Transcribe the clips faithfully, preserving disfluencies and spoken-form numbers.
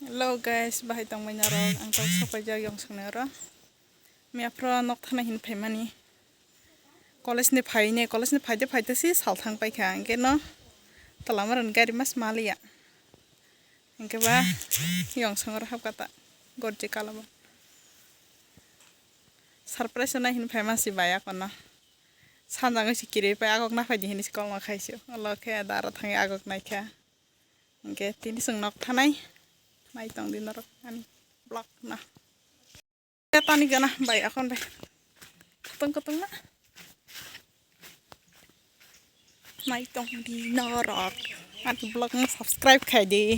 Hello guys, bahai tongmani norok, ang tok sopaijak yong songni oro. Miyaphro nok thana hin phaimani. College ni phaine, college ni phaide phaide si sal thang paikha, hingke no tola maran gari mas maliya. Hingke ba yong song oro hapkata gorje kalabo. Surprise na hin phaima si bai akono. Sanjang si kiroi pai agok na phaidi hini si kolma khaisio. Olo khe dara thangi agok naikha. Hingke tini chwng nok thanai. Nai tong di norok ani vlog no. Tani gana bai akon bai. Katung katung na. Nai tong di norok. Ani vlog no subscribe khai di.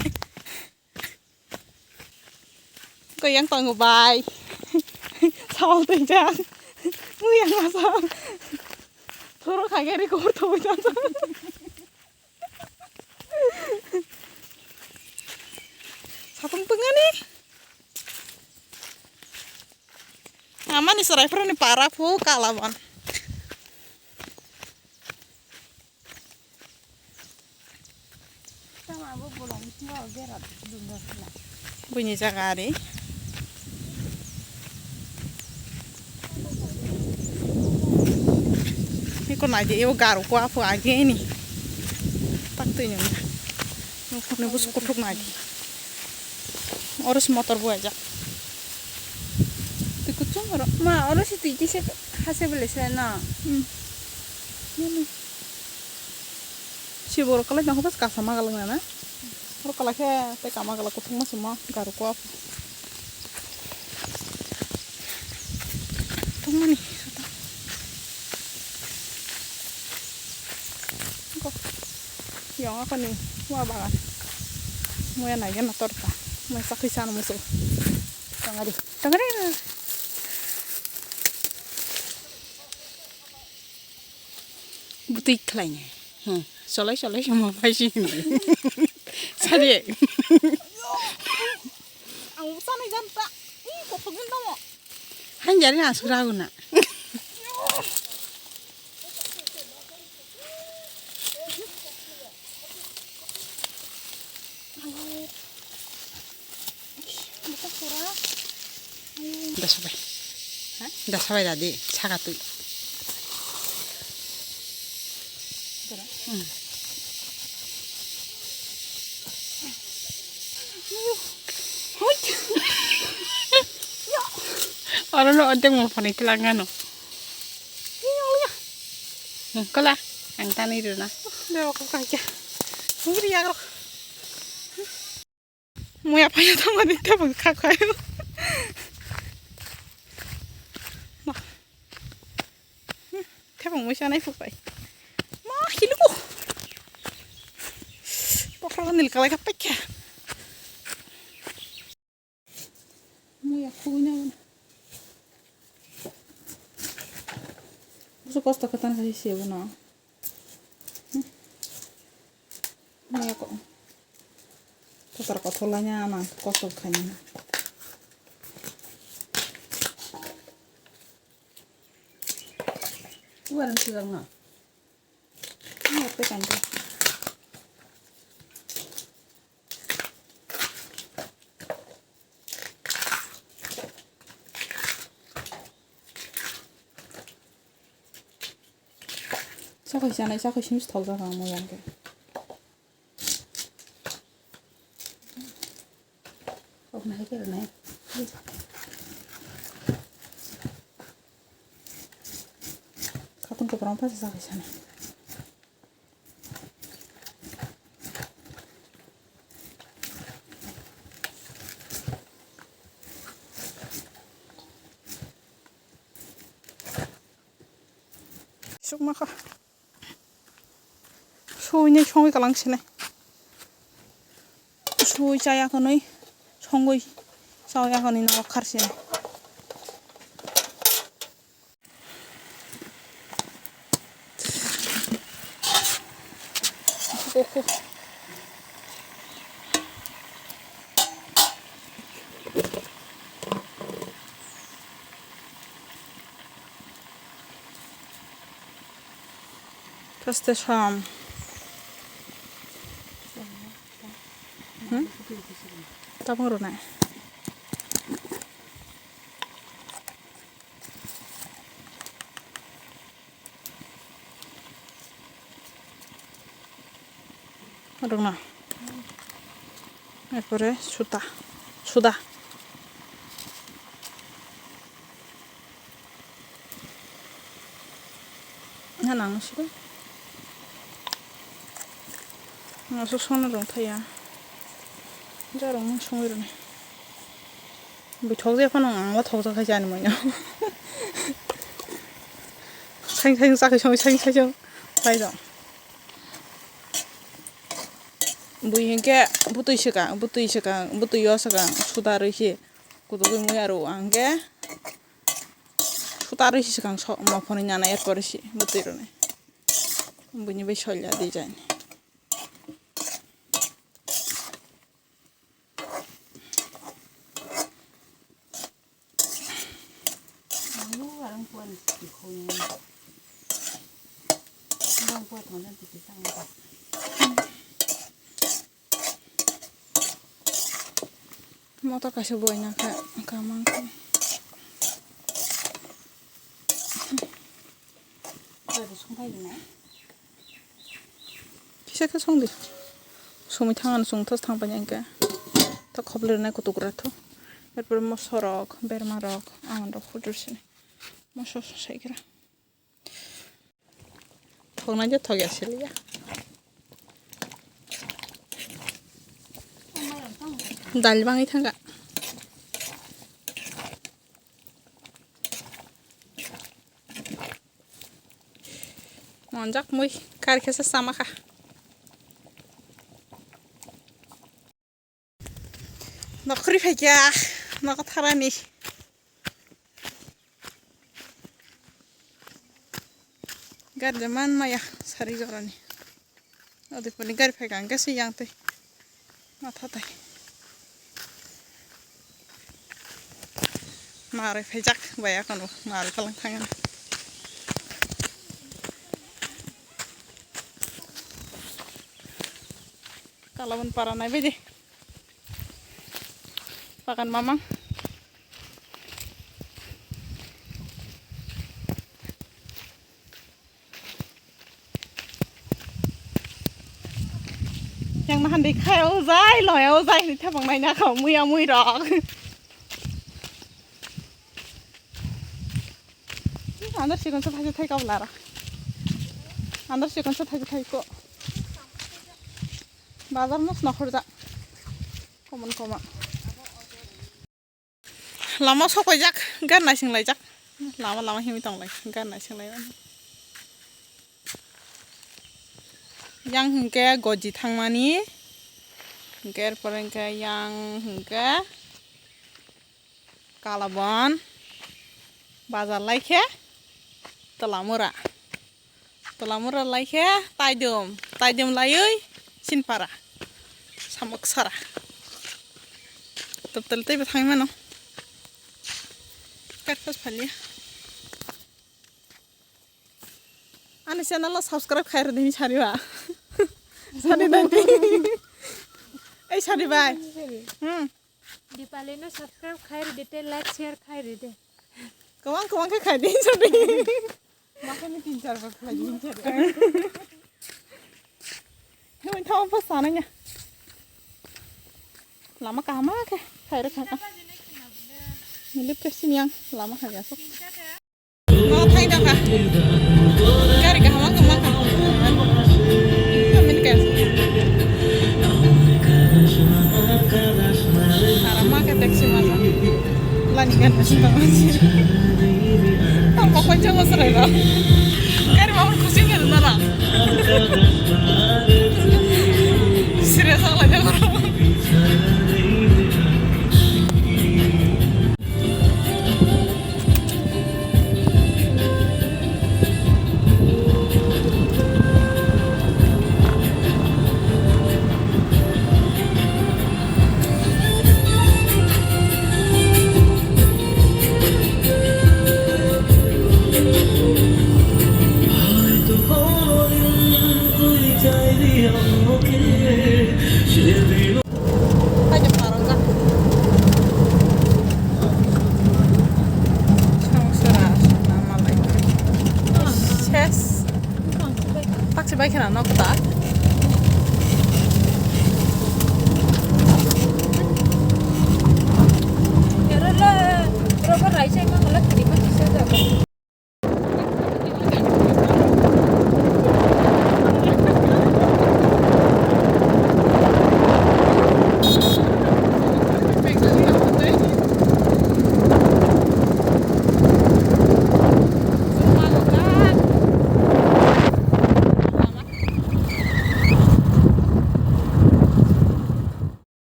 Ko yang tongo bai. Sal tong jang. Mu yang masang. Thoro khai gari ko thoro jang. Satung tungani. Amani serai pura ni para pu kalaban. Buini jaga ari. Iko naidi, eo garu ko apu age ni. Tak tu ini. Nukuni bus kutuk naidi. Oro si motor buaijak. Twi kuchung oro. Ma, oro si twi kisa hase bele se na. Hmm. Nini. Si borok kalai nang bas kasa magalak na na. Oro kalai khe tei kama galak kutung ma simo garu ko. Tungmani. Ko. Yong ako ni wa bagan. Muya nai gana torta. Muya sakri sana musu. Tangari. Tangari. Butui khlai ni. Hmm. Solai solai sama pai si. Sari. Ang sana janta. Ih, kothok ni tamo. Hanjari na sura guna. Dasabai. Ha? Dasabai dadi, saka tui. Hmm. Oro no odek mo phone kila ngano. Kola, ang tani runa. Dewa ko kaya. Ngiri ya ro. Muya phayo tamo di tebang kha khayo. Ma. Tebang muisa nai phupai. Ma hiluko. Pokro nil kalai ka pekya. Muya khugui na. Busu kosto khe tan khai se bono. Muya ko. Kotor kotor laina na kosto khaina. Uaran sigang na. Muya pe kan. Sakhai sanai, sakhai simi thok jak ang mo yang khe. Kok nai khe nai. Khatung khe borok phasa sakhai sanai. Sukma kha. Suinai songwi kalang sinai. Sui chaya khwnwi songwi chaya khwnwi norok khar sinai. Paste sam. Hmm? Tabuk rwnai. Rwna. Erpore suta. Suda. Na nang sida. Nang so sona rong thaya. Jarong songwi rwna. Bui thokjak phano ang bo thokjak khai chani manya. Saing saing chakhe song saing saing song. Pai dong. Bui hinkhe bwtwi swkang, bwtwi swkang, bwtwi o swkang suda rwi se kuchugwi mui aro ang khe suda rwi se swkang sok mophonwi nana er pore se bwtwi rwnai. Buini bai solya design. Motor kaisa buai nangkha, kamang kha. Kisa khe song di. Sumui thang ano chwng thos thang paina hinkhe. Ta khobli rwnai kutuk rwthu. Erpore moso rok, berma rok, ang rok hudur sini. Moso sai khe. Thoknai je thok ya sili ya. Dal bangwi thangkha. Monjak mui kar khe se sama kha. Nokhri phaikha, nokha tharani. Gari de man maya sari jorani. Odipani gari phaikha hwnkhe se yang twi matha tai. Narwi phaijak bai akhano narwi palang thangani. Kalabon para naibaidi. Bagan mamang. Yang nahan de khai o jai, loya o jai, ni thapang nai na kha, muya mui rok. Andar sikon sa thai thai ka blara. Andar sikon sa thai thai ko. Bazar mas nokhor ja. Komon koma. Lama sokoijak, gar naising laijak. Lama lama himwi tonglai, gar naising lai. Yang hwnkhe goji thangmani, hwnkhe erpore hwnkhe yang hwnkhe Kalabon, bazar laikhe Tolamura. Tolamura laikhe Taidum, Taidum laiwi Sinpara, Samuksara. Totally teibo thangwi mano. Kar khos phalia. Ani channel o subscribe khai rwdi sariba. Sari dadi. Ei sari bai. Hmm. Dipali no subscribe khai rwdi te like share khai rwdi. Kwbang kwbang khe khai di sari. Makani tin char bar khlai di hincha de. Hemoi thawa pa sananya. Lama kaham khe khairok kha. Nilip khe sini ang lama kha ya sok. No thai da kha. Gari kaham khe ma kha. Kami khe. Tara ma khe taxi ma. Lani gan sing tong sing. Tong kok panjang mas rai ba. Kari ma un khusi mil na ra. Serious ang lagi aku. Kheno nok ta.